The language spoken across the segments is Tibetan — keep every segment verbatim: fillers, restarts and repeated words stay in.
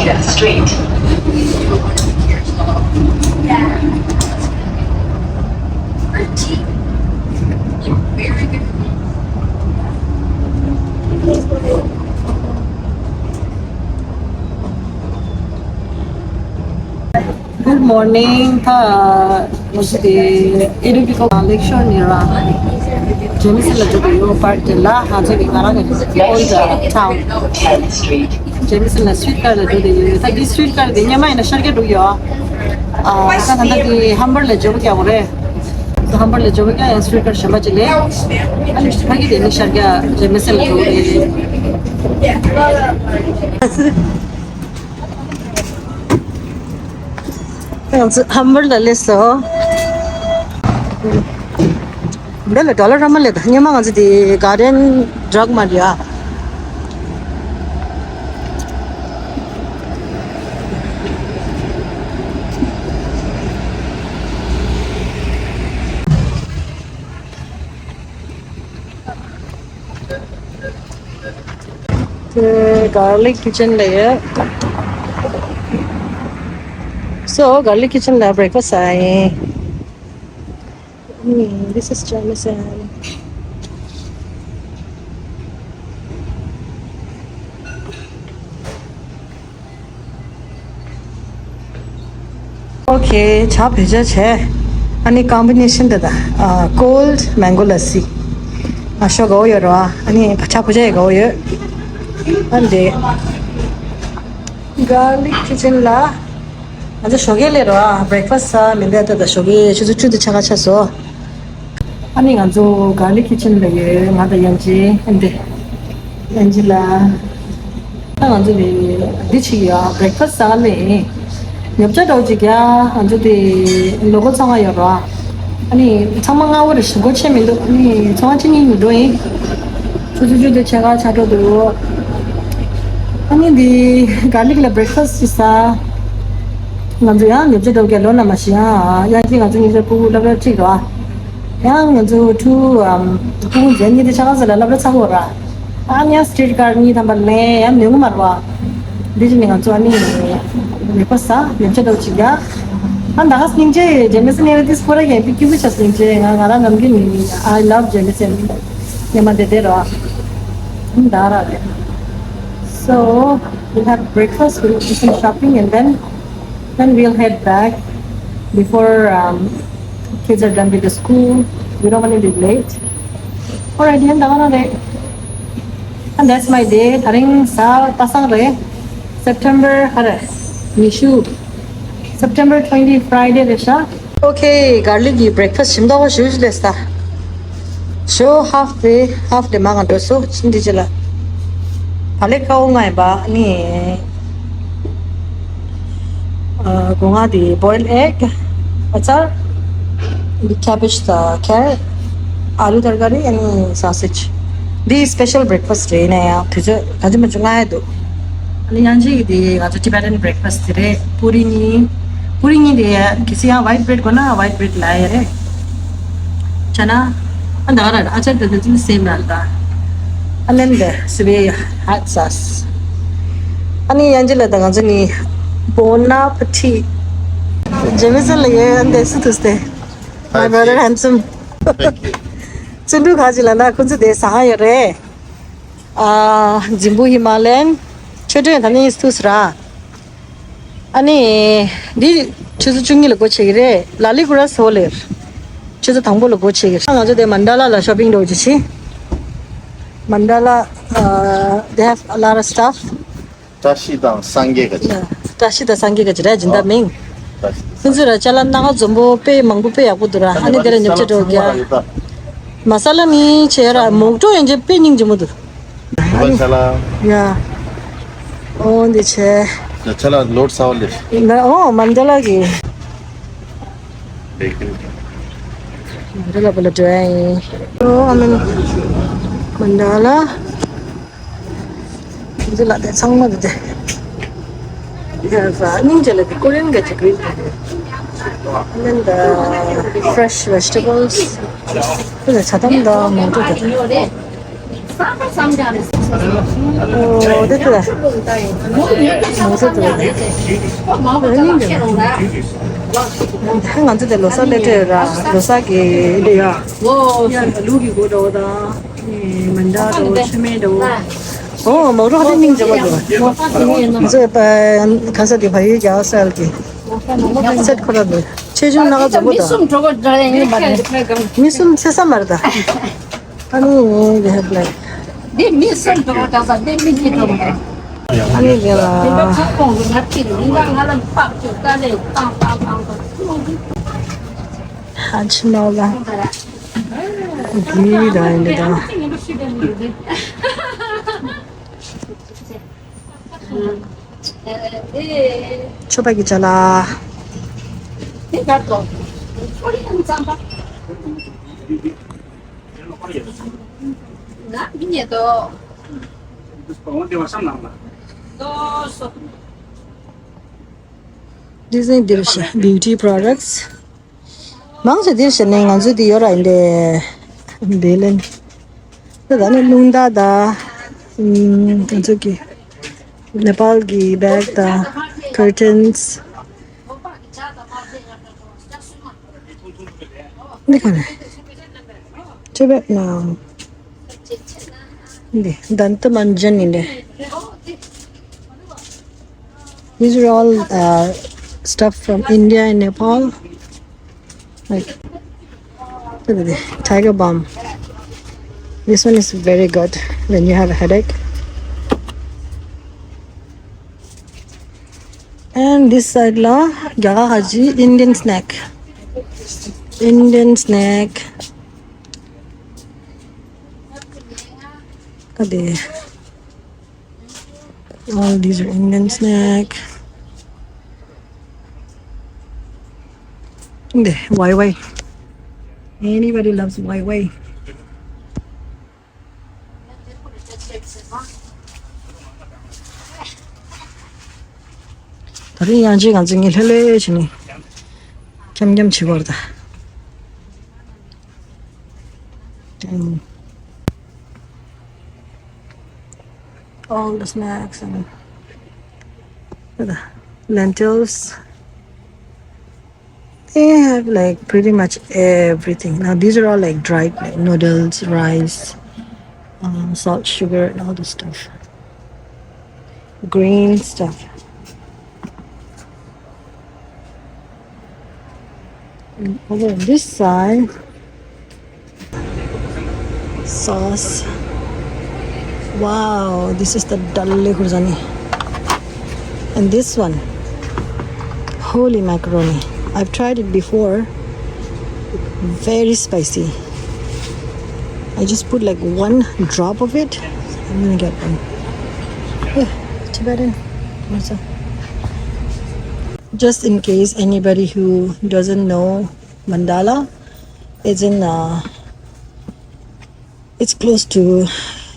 Street. Good morning. ད་ང་ཚོ་དེ་ཨེ་ཌི་བི་ཀོ་ལེག་ཤོར་ནས་ར་ཇེ་མི་སན་ལ་འགྲོ་གི་ཡོད། པར་དེ་ལ་ང་ཚོ་གི་ང་རང་གི་ཨོལ་ཌི་ཊའུན་ཇེ་མི་སན་ལ་སིུཊ་ཀར་ལ་འགྲོ་གི་ཡོད། ད་འདི་སིུཊ་ཀར་དེ་སྔོན་མ་ཡིན་ན་ཤར་རྒྱག་འགྲོ་གི་ཡོད། ཨ་ད་ད་ད་དེ་ཧམ་པར་ལ་ཇོབ་རྒྱག་དགོས་རེད། ད་ཧམ་པར་ལ་ཇོབ་རྒྱག་ཡང་སིུཊ་ཀར་གཞན་པ་ཅིག་ལས། ཨ་ནི་ཕ་གི་དེ་ནི་ཤར་རྒྱག་ཇེ་མི་སན་ལ་འགྲོ་གི་རེད། ང་ཚོ་ཧམ་པར་ལ་སླེབས་སོང་། འདི་ལ་ཌོ་ལར་ར་མ་ལས་ད་སྔོན་མ་ང་ཚོ་དེ་གར་ཌེན་ཌི་རག་མ་རེད་ཨ། དེ་གར་ལིག་ཁི་ཆན་ལ་ཡོད། So garlic kitchen ལ་breakfast ཟ་ཡིན། Mm, this is Jameson. Okay, ཇ་བེད་སྤྱོད་བྱས། ཨ་ནི་ཀམ་བི་ནེ་ཤན་དེ་ད་ཨ་cold mango lassi. ཨ་ཞོ་དགའ་བོ་ཡོད་རེད་བ། ཨ་ནི་ཇ་བོད་ཇ་ཡི་དགའ་བོ་ཡོད། ཨ་འདི་garlic kitchen ལ་ང་ཚོ་ཞོགས་ཀས་སླེབས་རེད་བ། breakfast ཟ་མི་འདུག་ད་ད་ཞོགས་ཀས་ཆུ་ཚོད་བཅུ་དང་ཕྱེད་ཀ་ཆགས་སོང་། ཨ་ནི་ང་ཚོ་garlic kitchen ལ་ཡོད། ང་དང་ཡན་ཅི། ཨ་འདི་ཡན་ཅི་ལ། ད་ང་ཚོ་ལ་འདི་ཅིག་ཡོད། breakfast ཟ་ལེ། ཉོ་ཆ་འདྲ་བོ་ཅིག་རྒྱག་ང་ཚོ་དེ་ལོ་ཀལ་ཚོང་ཁང་ཡོད་རེད་བ། ཨ་ནི་ཚང་མ་སྔ་པོ་རེད། ཞེ་པོ་ཕྱིན་མི་འདུག་ཨ་ནི་ཚོང་ཁང་ཕྱི་ཉིན་འགྲོ་ཡིན། ཆུ་ཚོད་བཅུ་དང་ཕྱེད་ཀ་ཆགས་འགྲོ་འདུག་ཨ་ནི་འདི་garlic ལ་breakfast ཅིག་ཟ། ང་ཚོ་ཡང་ཉོ་ཆ་འདྲ་བོ་རྒྱག་ལོ་ན་མ་ཤི་ཡང་ཡང་ཅིག་ང་ཚོ་གཉིས་ཆ་ཕྲུ་གུ་སློབ་གྲྭ་ཁྲིད་རོགས། ཡང་ང་ཚོ་ཕྲུ་གུ་ཨམ་ཕྲུ་གུ་མཇལ་གཉིས་དེ་ཆ་ག་ཚོད་ལ་སློབ་གྲྭ་ཚར་བ་ར། ཨ་ནི་ཡང་street cart གཉིས་ཐམ་པ་ལེན་ཡང་ནུས་མ་ར་བ། འདི་ཅི་ནི་ང་ཚོ་ཨ་ནི་breakfast ཟ་ཉོ་ཆ་འདྲ་བོ་ཅིག་རྒྱག་ཨ་ད་ག་སྙིང་རྗེ་Jameson ནི་this for a game big huge སྙིང་རྗེ། ང་ང་རང་ནམ་རྒྱུན་ནི་I love Jameson ཉི་མ་དེ་དེ་ར། ཨ་ད་ར་རེད། So we'll have breakfast, we'll do some shopping, and then then we'll head back before um, kids are done with the school. We don't want to be late. Alright, ཡིན་ད་ག་རང་རེད། And that's my day. ད་རིང་གཟའ་པ་སངས་རེད། September ག་རེ། ཉི་ཤུ། September twenty Friday རེད་ཤག Okay, garlic གི་breakfast ཞིམ་ཏོག་པོ་ཞུ་ཞུ་ལས་ད། ཞོ་half day, half day མ་ང་འགྲོ་སོ་ཅི་འདི་ཅི་ལ། བ་ལེ་ཀའོ་ང་ཡིན་པ་ནི། ཨ་སྒོ་ང་དེ་boiled egg ཨ་ཅར། འདི་cabbage དང་carrot ཨ་ལུ་ཏར་ཀ་རི་ཨ་ནི་sausage འདི་special breakfast རེད་ནས་ཡང་དུས་ཚོད་ག་ཅི་མ་ཅི་ང་ཡ་འདུག་ཨ་ནི་ཡང་ཅིག་གི་དེ་ང་ཚོ་Tibetan breakfast དེ་རེད། པུ་རི་གཉིས། པུ་རི་གཉིས་དེ་གལ་སྲིད་ཡང་white bread དགོས་ན་white bread ལ་ཡ་རེད། བྱས་ན། ཨ་ད་ག་ར་ཨ་ཅར་དེ་དེ་ཚོ་same ར་ད། ཨ་ནན་དེ་སི་བེ་hot sauce ཨ་ནི་ཡང་ཅིག་ལ་ད་ང་ཚོ་ནི་Bon appetit Jameson ལ་ཡོད་ཡང་དེ་སི་ཐུ་སྟེ། My brother handsome. Thank you. བརྩོན་འགྲུས་ག་ཅི་ལ་ན་ཁོ་ཚོ་དེ་ཟ་ཧ་ཡོད་རེད། ཨ་འཛིན་པོ་ཧི་མ་ལན། ཆོས་སྒྲོན་ད་ནི་ཐུག་སི་ར། ཨ་ནི། འདི་ཆུ་ཚོད་བཅུ་གཉིས་ལ་སྒོ་ཕྱེ་གི་རེད། ལ་ལི་གུ་ར་སོ་ལེར། ཆུ་ཚོད་དང་པོ་ལ་སྒོ་ཕྱེ་གི་རེད། ང་ཚོ་དེ་མན་ཌ་ལ་ལ་shopping འགྲོ་རྒྱུ་ཆེ། མན་ཌ་ལ། ཨ་they have a lot of stuff. བཀྲ་ཤིས་དང་སངས་རྒྱས་ག་ཅི། བཀྲ་ཤིས་དང་སངས་རྒྱས་ག་ཅི་རེད་སྦྱིན་བདག་མིང་། བཀྲ་ཤིས་དང་ཁོང་ཚོས་ར་ཅ་ལག་སྣ་ཁ་འཛོམས་པོ་དཔེ་མང་པོ་དཔེ་ཡག་པོ་འདུག་ར། ཨ་ནི་དེ་ལ་ཉོ་ཆ་འགྲོ་རྒྱ། མ་ས་ལ་མི་བྱས་ར་མོག་ཊོ་ཡན་ཆད་དཔེ་སྙིང་རྗེ་མོ་འདུག་ཨ་ནི། ཅ་ལག་ཡ། ཨོ་འདི་བྱས། ཅ་ལག་ལོ་ཌི་ས་བ་ལེ། ན་ཨོ་མན་ཌ་ལ་གི། མན་ཌ་ལ་པ་ལ་འགྲོ་ཡ་ཡིན། ཨོ་ཨ་མན། མན་ཌ་ལ། འདི་ལ་དེ་ཚང་མ་དེ་དེ། ཡ་ས་སྙིང་རྗེ་ལ་དེ་ཀོ་རི་ཡན་ག་ཅིག་རེད། And then the fresh vegetables. དེ་ལ་ཆ་ཏམ་ད་མང་པོ་དེ། ཨོ་དེ་དེ་ལ་མོ་ཚོ་དེ་ལ་ང་ཚོ་དེ་ལོ་གསར་སླེབས་འགྲོ་ཡོད་ར། ལོ་གསར་གི་དེ་ཡ་ཡ་ལུག་གི་སྒོ་འདྲ་བོ་དང་མི་འདྲ་འདྲ་བོ་ཆུ་སྨན་འདྲ་བོ། ཨོ་མོ་རོ་ཧ་དེ་སྙིང་རྗེ་པོ་འདུག་ང་ཚོ་ག་ས་དེ་བ་ཡུལ་རྒྱ་སལ་གི་སེད་ཁོ་ར་འདུག་ཆེ་ཆུང་ན་ག་འཛོམས་པོ་འདུག་མི་གསུམ་ཚེ་ས་མར་ད། ཨ་ནི་they have like འདི་མི་གསུམ་འགྲོ་བ་འདྲ་ས་འདི་མི་གཉིས་འགྲོ་བ་འདྲ། ཨ་ནི་དེ་ལ་འདི་ལ་ཁ་ཁོང་གི་ང་ཁྱི་རེད། ང་ང་ལ་པགས་ཅིག་དཀའ་ལས་བཏང་བཏང་བཏང་བཏང་། ཨ་ཕྱི་ནང་ལ་འདི་ད་འདི་ད། ཆོས་པ་གི་ཅ་ལག This is Dirsha Beauty Products. མང་ཆེ་འདིར་བཞག་ནས་ང་ཚོའི་འདི་ཡོད་ར་ཡིན་ཏེ། བེ་ལན། ད་ད་ནི་རླུང་རྟ་ད། ང་ཚོ་གི་ནེ་པཱལ་གི་བེག་ད། ཁར་ཊན་སི། འདི་ག་རེ། ཅི་བེད་ན། འདི་དན་ཏ་མན་ཇན་ཡིན་ཏེ། These are all uh, stuff from India and Nepal. Like, look at this, Tiger Balm. This one is very good when you have a headache. And this side la, Gaga Haji Indian snack. Indian snack. Look at this. All these are Indian snack. There, wai wai. Anybody loves wai wai. ད་རིང་ཡང་ཅིག་ང་ཚོ་ངི་ལྷོད་ལྷོད་བྱས་ནས་འཁྱམ་འཁྱམ་བྱེད་དགོས་རེད་ད། All the snacks and the lentils. They have like pretty much everything. Now these are all like dried like noodles, rice, um, salt, sugar, and all this stuff. Green stuff. And over on this side, sauce. Wow, this is the dalle khurjani. And this one, holy macaroni. I've tried it before. Very spicy. I just put like one drop of it. I'm gonna get one. Yeah, Tibetan. What's up? Just in case anybody who doesn't know Mandala, it's in uh, it's close to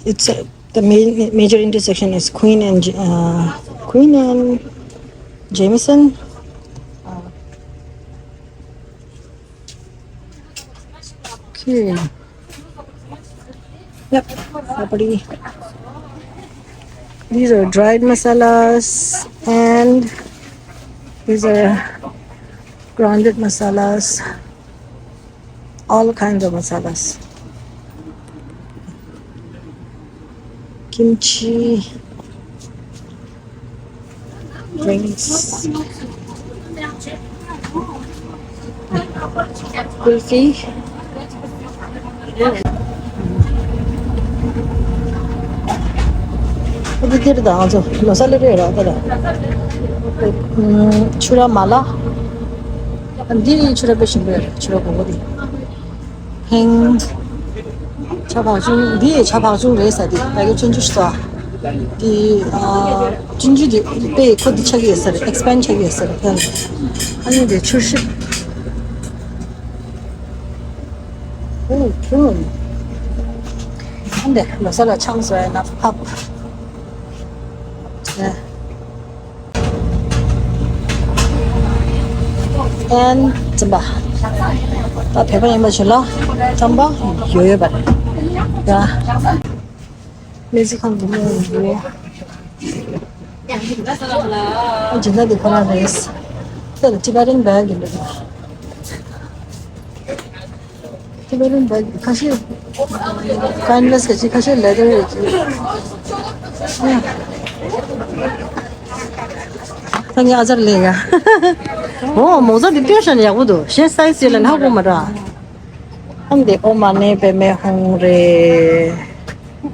it's uh, the main major intersection is Queen and uh, Queen and Jameson. Uh, okay. Yep, property. These are dried masalas and these are grounded masalas. All kinds of masalas. Kimchi, drinks, kulfi. ཨ་ཙི་འདིར་དང་ཨ་ཙི་ལོ་གསར་སླེབས་རེད་ར་ད་ལ། ཆུ་ར་མ་ལ། འདི་ཆུ་ར་དཔེ་ཞིམ་པོ་ཡོད་རེད། ཆུ་ར་གོང་པོ་འདི། ཧེང་། ཆ་བག་ཆུང་། འདི་ཆ་བག་ཆུང་རེད་ཟེར། འདི་ད་གི་ཆུང་ཆུང་ཞིག་ཟ། འདི་ཨ་ཆུང་ཆུང་འདི་དཔེ་ཁོ་འདི་ཆགས་ཀྱི་ཡོད་ཟེར། ཨེག་སི་པེན་ཌི་ཆགས་ཀྱི་ཡོད་ཟེར། ཨ་ནི་འདི་ཆུ་ཤིབ། ཨོ་ཁྱོད། ཨ་འདི་ལོ་གསར་ལ་ཆང་བཟོ་ཡ་ན་ཕབ། ཨན་ཙམ་པ། ད་བོད་པ་ཡིན་པ་ཞིག་ལ་ཙམ་པ་ཡོད་ཡོད་པ་རེད། ཡ། མི་ཚེ་གང་གི་མི་ཡོང་གི། ཨ་ཇི་ལྟར་འདི་ཁོ་རང་རེད། ད་ལྟ་Tibetan bag ཡིན་པ། Tibetan bag ཁ་ཤས་canvas ག་ཅིག་ཁ་ཤས་leather རེད་ཅིག་ད་ངས་ཨ་ཅར་ལེན་ཡ། ཨོ་མོ་ཟ་འདི་སྟོན་ཤ་ནས་ཡག་པོ་འདུག་གཞན་size ཡོད་ལ་ཧ་གོ་མ་འདྲ། ཨ་འདི་ཨོ་མ་ནེ་པད་མའི་ཧོང་རེད། ཁོ་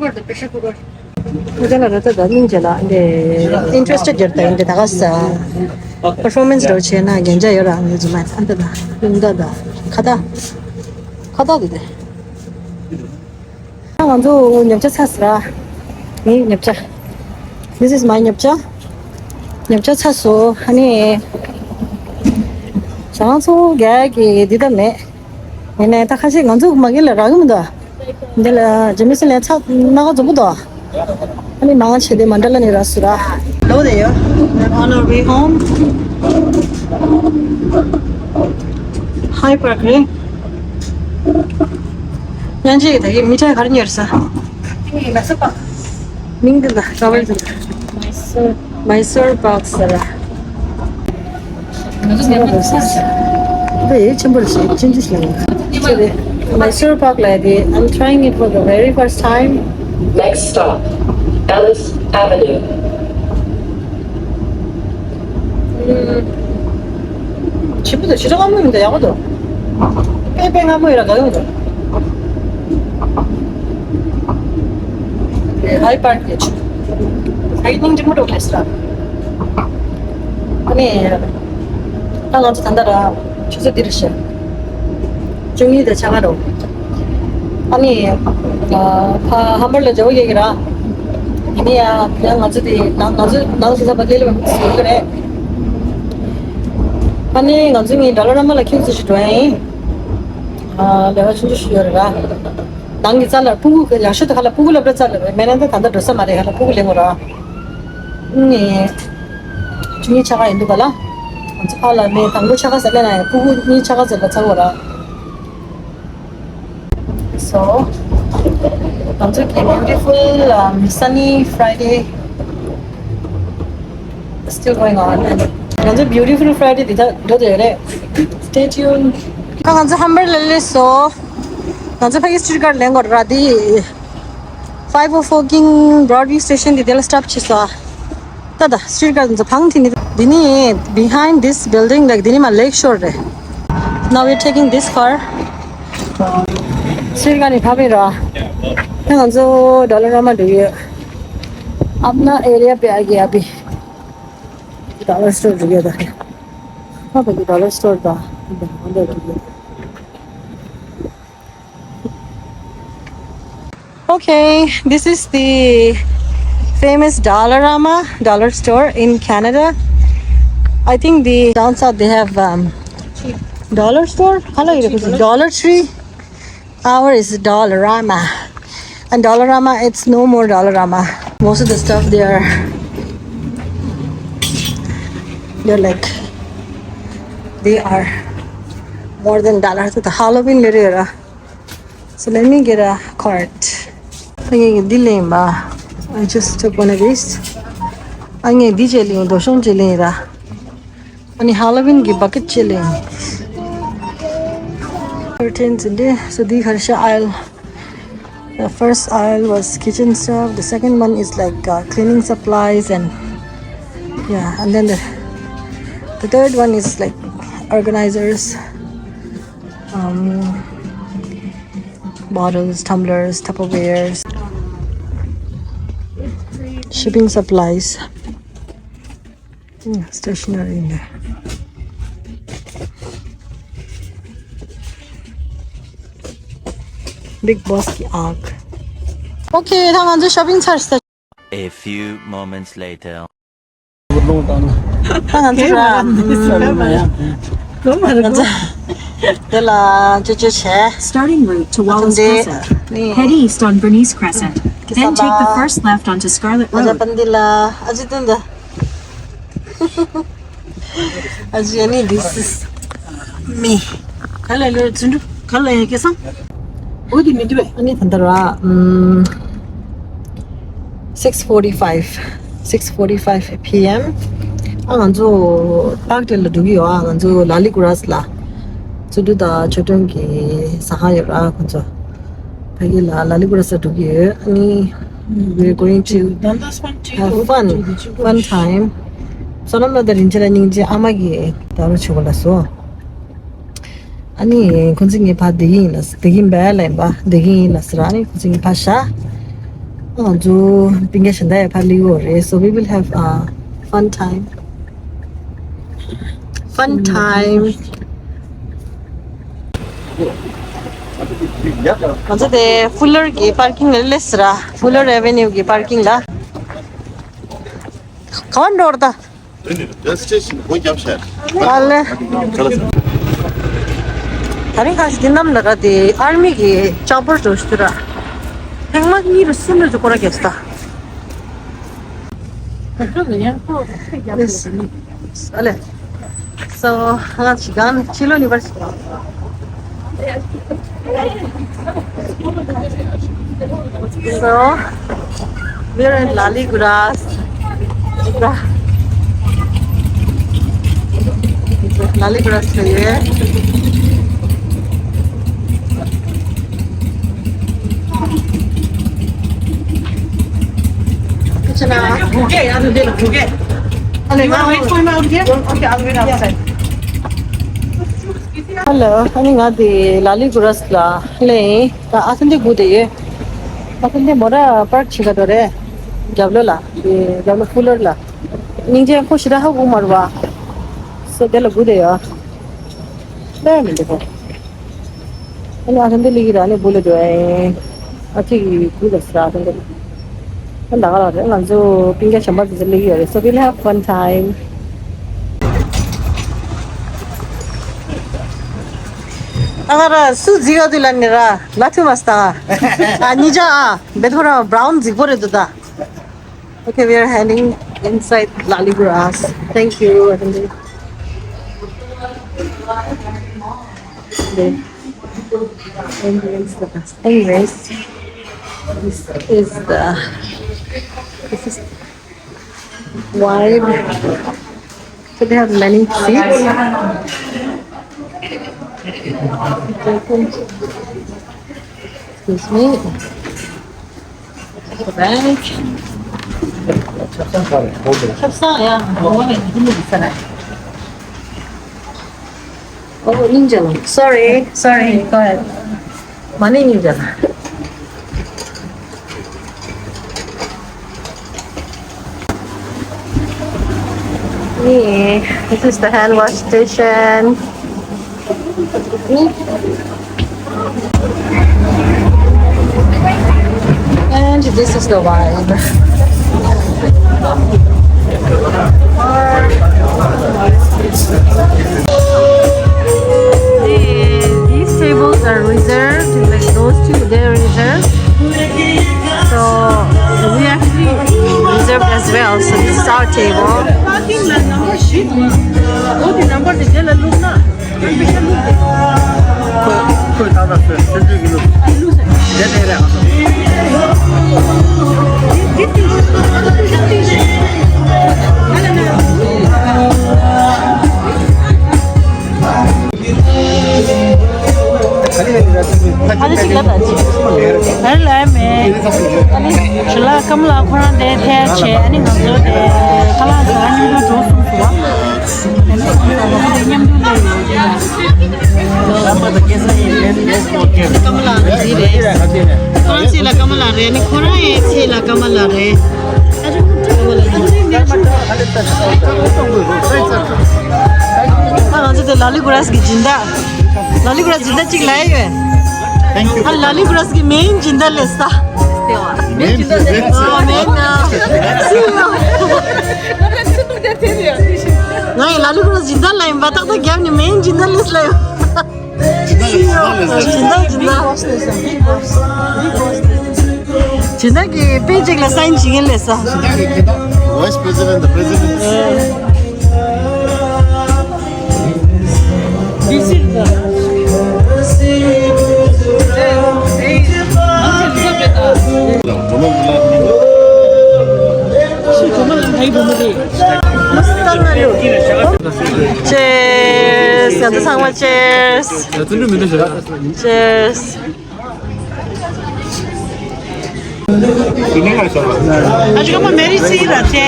ཚོ་ལ་ར་ཏ་ད་སྙིང་རྗེ་ལ་འདི་interested ཡོད་ད་འདི་ད་ག་ས་performance རོ་ཆེ་ན་རྒྱན་ཆ་ཡོད་ར་ངེ་ཚོ་མ་ཨ་འདི་ད་ཡོང་ད་ད་ཁ་ད་ཁ་ད་འདི་ད། ང་ཚོ་ཉོ་ཆ་ཚར་སོང་ར། ངའི་ཉོ་ཆ། This is my ཉོ་ཆ། ཉོ་ཆ་ཚར་སོང་ཨ་ནི། ང་ཚོ་རྒྱ་གི་འདི་ད་མེད། ཡིན་ནའི་ད་ཁ་ཤས་ང་ཚོ་མ་གི་ལ་རག་གི་མི་འདུག་འདི་ལ་ཇེ་མི་སི་ལན་ཚ་སྣ་ཁ་འཛོམས་པོ་འདུག་ཨ་ནི་མང་ཆེ་དེ་མན་ཌ་ལ་ནས་རག་སོང་ར། Hello there. We're on our way home. Hi, Park. སྙན་ཆེ་ད་གི་མི་ཆ་གར་ཉེར་ས། མིང་འདི་ལ་ཀ་བར་འདི་ལ། Mysore Pak ཟེར་ར། ད་ཡེ་ཆེན་པོ་རེད་ཤག་ཆུང་ཆུང་ཞིག་ལ་ཡིན། ཆེ་རེད། Mysore Pak ལ་དེ། I'm trying it for the very first time. Next stop, Ellis Avenue. ཆེན་པོ་དང་ཞེ་དྲག་སྔ་མོ་ཡིན་ད་ཡག་པོ་འདུག་དཔེ་དཔེ་སྔ་མོ་ཡིན་ལ་དགའ་ཡོང་འདུག High Park ལས་ཆུ་ཧའི་ནིང་ཅི་མོ་འགྲོ་གི་ལས་སྲ། ཨ་ནི་ད་ང་ཚོ་ད་ལྟ་ར་ཆུ་ཚོད་འདི་རེད་ཤག་བཅུ་གཉིས་དང་ཕྱེད་ཀ་འགྲོ། ཨ་ནི་ཕ་ཧམ་བར་ལ་འཇོག་ཡས་ཀྱི་ར། ཡིན་ནི་ཡ་ཡང་ང་ཚོ་དེ་ནང་ང་ཚོ་ནང་སི་ས་པ་ལེ་ལེ་བ་སུ་གི་རེད། ཨ་ནི་ང་ཚོ་ངའི་ཌོ་ལར་ར་མ་ལ་ཁྱུག་ཙམ་ཞིག་འགྲོ་ཡ་ཡིན། ལས་ཀ་ཆུང་ཆུང་ཞིག་ཡོད་རེད་ར། ནང་གི་རྩ་ལ་སྤུ་གུ་ཡག་ཤོས་དེ་ཁ་ལ་སྤུ་གུ་སློབ་གྲྭ་རྩ་ལ་རེད། མེད་ན་ད་ད་ལྟ་འགྲོ་ས་མ་རེད། ཁ་ལ་སྤུ་གུ་ལེན་དགོས་ར། ནི་ཆུ་གཉིས་ཆ་ག་ཡིན་འདུག་ག་ལ། ང་ཚོ་ཕ་ལ་མེ་དང་པོ་ཆ་ག་ཟེར་ལེ་ན་ཡང་སྤུ་གུ་གཉིས་ཆ་ག་ཟེར་ལ་ཚ་བོ་ར། So ང་ཚོ་གི་beautiful, um, sunny Friday still going on. ང་ཚོ་beautiful Friday འདི་ད་འགྲོ་དེ་རེད། Stay tuned. ཁ་ང་ཚོ་ཧམ་བར་ལ་སླེབས་སོང་། ང་ཚོ་ཕ་གི་street car ལེན་དགོས་ར། འདི་five oh four King Broadway station འདི་དེ་ལ་stop བྱས་སོང་། ད་ད་street car ཚོ་བང་ཐི་ནི་འདི་ནི་behind this building, like འདི་ནི་མ་lake shore རེད། Now we're taking this car. Street car ནི་ཕ་བི་ར། ད་ང་ཚོ་ཌོ་ལར་ར་མ་འགྲོ་ཡོད། अपना एरिया पे आ गया अभी। Dollar store འགྲོ་ཡོད་ད། ཕ་བི་གི་dollar store ད། Okay, this is the famous Dollarama dollar store in Canada. I think the down south they have, um, dollar store. Hello, Dollar Tree. Our is Dollarama. And Dollarama, it's no more Dollarama. Most of the stuff they are, they're like, they are more than dollar. So the Halloween ལེ་རེད་ར། So let me get a card. ཨ་ངས་འདི་ལེན་པ། I just took one of these. ཨ་ངས་འདི་ཅིག་ལེན། རྡོ་ཤོང་ཅིག་ལེན་ར། ཨ་ནི་Halloween གི་bucket ཅིག་ལེན། Curtains འདི། So འདི་ག་རེ་ཤག aisle. The first aisle was kitchen stuff. The second one is like, uh, cleaning supplies and, yeah, and then the the third one is like organizers, um, bottles, tumblers, Tupperwares, shipping supplies, mm, stationery in there. Big Boss གི་ཨག Okay, ད་ང་ཚོ་shopping ཚར་སོང་། A few moments later. ད་ང་ཚོ་ར། ང་ཚོ་དེ་ལ་ཅོ་ཅོ་བྱས། Starting route to Wallace Crescent. Head east on Bernice Crescent. Then take the first left onto Scarlet Road. ཨ་ཇ་པན་དི་ལ་ཨ་ཇི་དུན་ད། ཨ་ཇི་ཨ་ནི་this is me. ག་ལ་ལོ་ཚུན་གྲུ་ག་ལ་ཡ་སྐལ་བཟང་། འོ་དེ་མི་འདུག་བས། ཨ་ནི་ད་ལྟ་ར། ཨམ། Six forty-five, six forty-five p.m. ཨ། ང་ཚོ་པཱག་དེ་ལ་འགྲོ་གི་ཡོད། ཨ། ང་ཚོ་ལ་ལི་གུ་རཱས་ལ། ཚུལ་ཁྲིམས་དང་ཆོས་སྒྲོན་གྱི་ཟ་ཁང་ཡོད་ར། ཁོ་ཚོ་ཕ་གི་ལ་ལ་ལི་གུ་རཱས་ལ་འགྲོ་གི་ཡོད། ཨ་ནི། We're going to have fun, fun time. བསོད་ནམས་ལགས་དང་རིན་ཆེན་ལགས་སྙིང་རྗེ། ཨ་མ་གིས་ད་རུང་ཆོག་པ་ལ་སོ། ཨ་ནི་ཁོང་ཚོ་ངའི་ཕ་བདེ་གི་ཡིན་ལ། བདེ་གི་ཡིན་པས་ལ། ཡིན་པ་བདེ་གི་ཡིན་ལ་ཟེར། ཨ་ནི་ཁོང་ཚོ་ངའི་ཕ་ཤ། ང་ཚོ་པིང་ཀ་ཤན་ད་ཡ་ཕ་ལི་ཡོད་རེད། So we will have a fun time. Fun time. ང་ཚོ་དེ་ཕུ་ལར་གྱི་པར་ཀིང་ལ་སླེབས་ཟེར། ཕུ་ལར་ཨེ་ཝེ་ནིའུ་གི་པར་ཀིང་ལ། ག་པར་འགྲོ་ར་ད། Gas station སྒོ་བརྒྱབ་ཤག་ཨ་ལེ། ད་རིང་ཁ་ཤས་འདི་གནམ་ལ་ར་དེ་ཨར་མི་གི་ཅོ་པར་འགྲོ་ཤི་ར། ཐེངས་མ་གཉིས་རུ་གསུམ་རུ་ཅིག་སྐོར་ར་བརྒྱབ་ཤག་ཨ་ལེ། So ང་ཅི་གང་ཕྱི་ལོགས་ནས་པར། So, we're in Lali Guras. Lali Guras area. Hello, ཨ་ནི་ང་དེ་ལ་ལི་གུ་རཱས་ལ་སླེབས་ཡིན། ད་ཨ་ཚ་འདི་སྒུག་བསྡད་ཡོད། ཨ་ཚ་འདི་མོ་ར་པར་བྱེད་ག་འགྲོ་རེད། རྒྱབ་ལོགས་ལ། དེ་རྒྱབ་ལོགས་ཕུ་ལར་ལ། སྙིང་རྗེ། ཁོ་ཞེ་དྲག་ཧ་གོ་མ་རེད་པ། སོ་དེ་ལ་སྒུག་བསྡད་ཡོད། སླེབས་མི་འདུག་གོ། ཨ་ནི་ཨ་ཚ་འདི་སླེབས་ཀྱི་ར། ཨ་ནི་སྒུག་ལ་འགྲོ་ཡིན། ཨ་ཚ་གི་སྒུག་ལ་ཟེར། ཨ་ཚ་འདི། ད་ལྟ་ག་ལ་རེད། ང་ཚོ་པིང་ཀ་ཤན་པ་དེ་ཚོ་སླེབས་ཀྱི་ཡོད་རེད། So we'll have fun time. ཨ་ང་ར་སུ་འཛིག་ག་དུས་ལ་ནི་ར་ལ་ཐུ་མ་སྟ། ཨ་ནི་ཇ་ཨ་བེ་ཐོ་ར་བ་རའུན་འཛིག་པོ་རེད་འདུག་ད། Okay, we are heading inside Lali Guras. Thank you. Anyways, this is the, this is wide. So they have many seats. Excuse me. Thank you. Oh, Angel. Sorry, sorry. Go ahead. Money Angel. Yeah, this is the hand wash station. And this is the wine. These tables are reserved, like those two, they're reserved. So we actually reserved as well. So this is our table. ཨ་ནི་ཅིག་ལབ་དང་ཅིག་ཨ་ནི་ལབ་མེད། ཨ་ནི་ཞུ་ལ་ཀམ་ལ་ཁོ་རང་དེ་ཐད་བྱས། ཨ་ནི་ང་ཚོ་དེ་ཁ་ལག་ཟ་མཉམ་དུ་འགྲོ་གསུངས་སོང་། ཨ་ནི་ཁོ་རང་ཚོ་དེ་མཉམ་དུ་སླེབས་ཡོད་ཀྱི་ལ། ཨ་ནི་ཀམ་ལ་རེད། ཁོ་རང་ཚེ་ལ་ཀམ་ལ་རེད། ཨ་ནི་ཁོ་རང་ཡང་ཚེ་ལ་ཀམ་ལ་རེད། ཨ་ང་ཚོ་དེ་ལ་ལི་གུ་རཱས་ཀྱི་སྦྱིན་བདག་ལ་ལི་གུ་རཱས་སྦྱིན་བདག་ཅིག་ལ་ཡོད། Thank you. ཨ་ལ་ལི་གུ་རཱས་ཀྱི་མེན་སྦྱིན་བདག་ལས་ས། མེན་སྦྱིན་བདག་ལས་ས། ཨ་མེན་ན། ང་ཡི་ལ་ལི་གུ་རཱས་སྦྱིན་བདག་ལ་ཡིན་པ་ཏག་ཏག་རྒྱབ་ནས་མེན་སྦྱིན་བདག་ལས་ལ་ཡོད། སྦྱིན་བདག་ལས་ས། སྦྱིན་བདག་སྦྱིན་བདག་སྦྱིན་བདག་གི་དཔེ་གཅིག་ལ་སའིན་བྱེད་མཁན་ལས་ས། Vice President, the President. This is the. Cheers. ཡ་ཚོ་ཚང་མ་cheers. Cheers. ཨ་ཅག་མ་མེ་རི་ཚི་ར་ཚེ།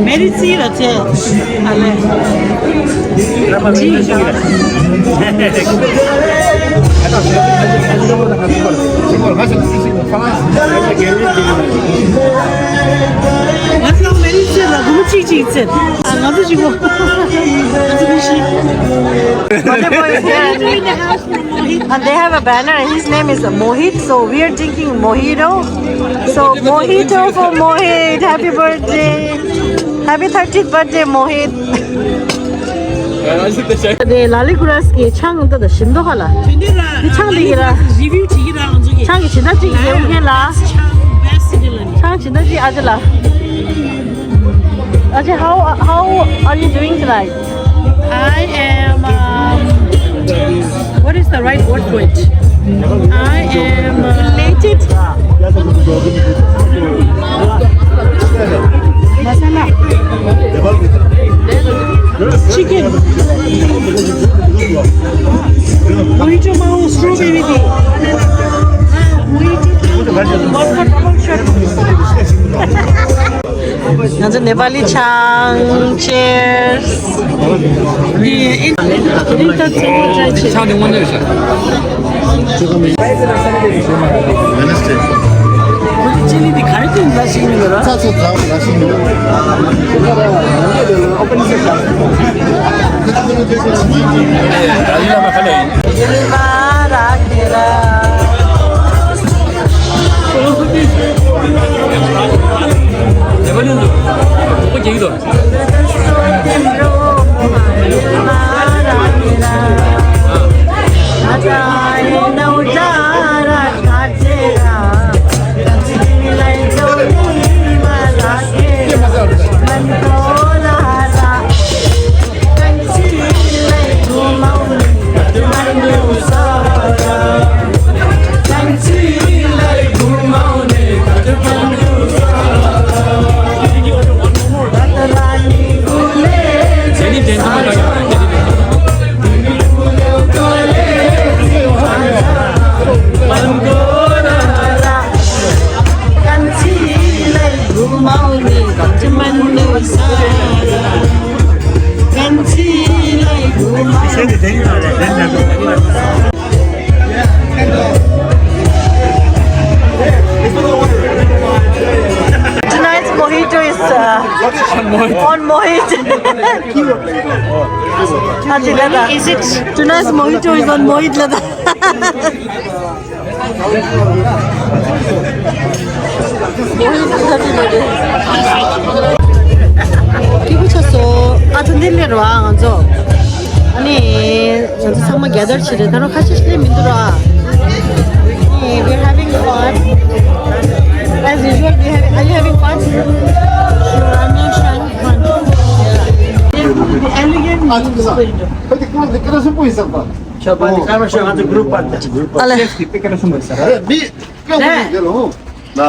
མེ་རི་ཚི་ར་ཚེ། ཨ་ལེ། ང་ཚོ་མེ་རི་ཚི་ར་སྒོར་མོ་གཅིག་གཅིག་ཚེ། ང་ཚོ་གཅིག་པོ། ང་ཚོ་མི་ཤི། Whatever is there, and they have a banner, and his name is Mohit, so we are drinking mojito. So, mojito for Mohit. Happy birthday. Happy thirtieth birthday, Mohit. དེ་ལ་ལི་གུ་རས་གི་ཆང་འདི་དང་ཞིམ་མདོག་ཧ་ལ། དེ་འདི་ར་འདི་ཆང་འདི་ཡིན་ར། Review་བྱེད་ཀྱི་ར་ང་ཚོ་གི། ཆང་གི་ཇི་འདྲ་ཅིག་ཡོད་མཁན་ལ། ཆང་best་གི་ལ་ནི། ཆང་ཇི་འདྲ་ཅིག་ཨ་ཅེ་ལ། Ajay, how how are you doing tonight? I am. Um, what is the right word for it? I am. Uh, elated. Masala. Chicken. Mojito mango strawberry tea. Mojito mango vodka double shot. ང་ཚོ་ནེ་པ་ལི་ཆང་། Cheers. ཆང་དེ་དངོས་གནས་རེད་ཤག་ཁོ་ཚོ་ཅི་ལི་དེ་ག་རེ་བཏོན་ལ་ཞིག་མིན་ལ། ཚ་ཚ་ཚ་ལ་ཞིག་མིན། ཨོ་པན་སི་ཤག Tonight's mojito is uh, on Mohit. Is it? Tonight's mojito is on Mohit. སྐྱིད་པོ་ཆགས་སོང་། ཨ་ཚ་འདི་ལས་རོ་ཨ་ང་ཚོ། ཨ་ནི་ང་ཚོ་ཚང་མ་gather་བྱས་རེད། ད་རུང་ཁ་ཤས་ཤིག་ལས་མི་འདུག་རོ་ཨ། We're having fun. As usual, we have, are you having fun? Sure, I'm not sure. Elegant. ཁྱོད་ཀྱི་ཀུན་ལ་ཀ་ར་སུ་པོ་ཡིན་ས་པ། ཁྱོད་པ་ནི་ཀ་ར་ཤོད་ང་ཚོ་group party། ཨ་ལེ། སེབ་ཀྱི་པེ་ཀ་ར་སུ་མ་ཡིན་ས། ཨ་མི་ཀ་ཧུ་ཡིན་དེ་ལོ། ལ།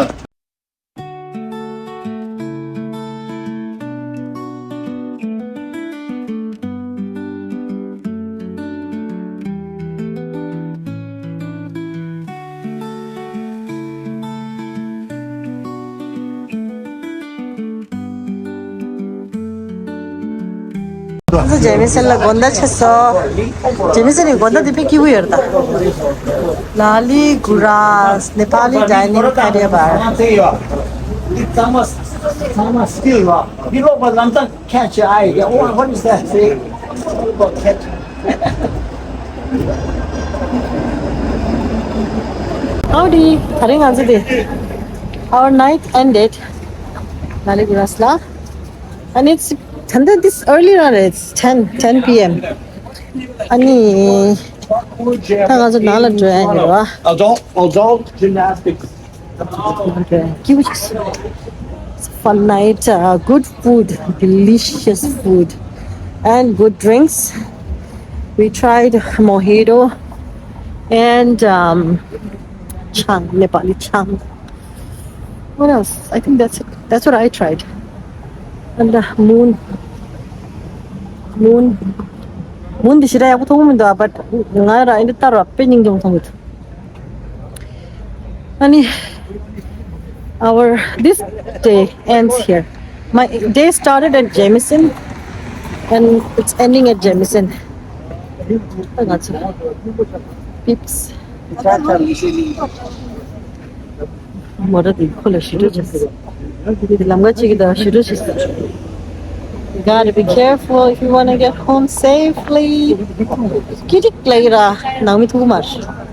ང་ཚོ་ཇེ་མི་སན་ལ་དགོང་དག་ཆགས་སོང་། ཇེ་མི་སན་ནི་དགོང་དག་འདི་དཔེ་སྐྱིད་པོ་ཡོད་རེད་ད། ལ་ལི་གུ་ར་ནེ་པ་ལི་ཌའི་ནིང་ཀ་རི་བར། འདི་གཙང་མ་གཙང་མ་སི་ཊིལ་ར། འདི་ལོག་པ་ལམ་སང་catch eye. Yeah, what, what is that? See? Look, catch. Howdy. ད་རིང་ང་ཚོ་དེ། Our night ended. ལ་ལི་གུ་ར་སི་ལ། And it's, and then this early on, it's ten, ten p.m. ཨ་ནི། ད་ང་ཚོ་ནང་ལ་འགྲོ་ཡ་ཡིན་རེད་བ། Adult, adult gymnastics. Okay. Cute. Fun night, uh, good food, delicious food, and good drinks. We tried mojito and, um, chang, Nepali chang. What else? I think that's it. That's what I tried. And the moon. Moon. Moon འདི་ཞེ་དྲག་ཡག་པོ་མཐོང་གི་མི་འདུག་ཨ། But ང་ར་འདི་ལྟར་ར་དཔེ་སྙིང་རྗེ་མཐོང་གི་འདུག་ཨ་ནི། Our this day ends here. My day started at Jamieson and it's ending at Jamieson. ང་ཚོ་peeps. མོ་ཊ་དེ་ཁོ་ལ་ཞུ་སྒྲོ་བྱས། དེ་ལམ་ཁ་གཅིག་གི་ད་ཞུ་སྒྲོ་བྱས། You gotta be careful if you wanna get home safely. ཀི་ཅིག་ལ་ཡི་ར་ནང་མི་ཐུག་མར།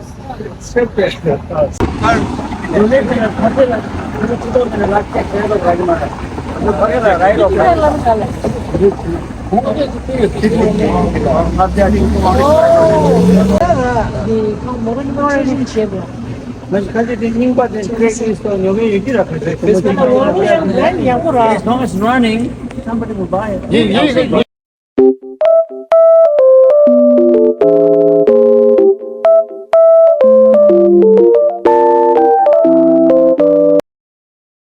As long as running, somebody will buy it.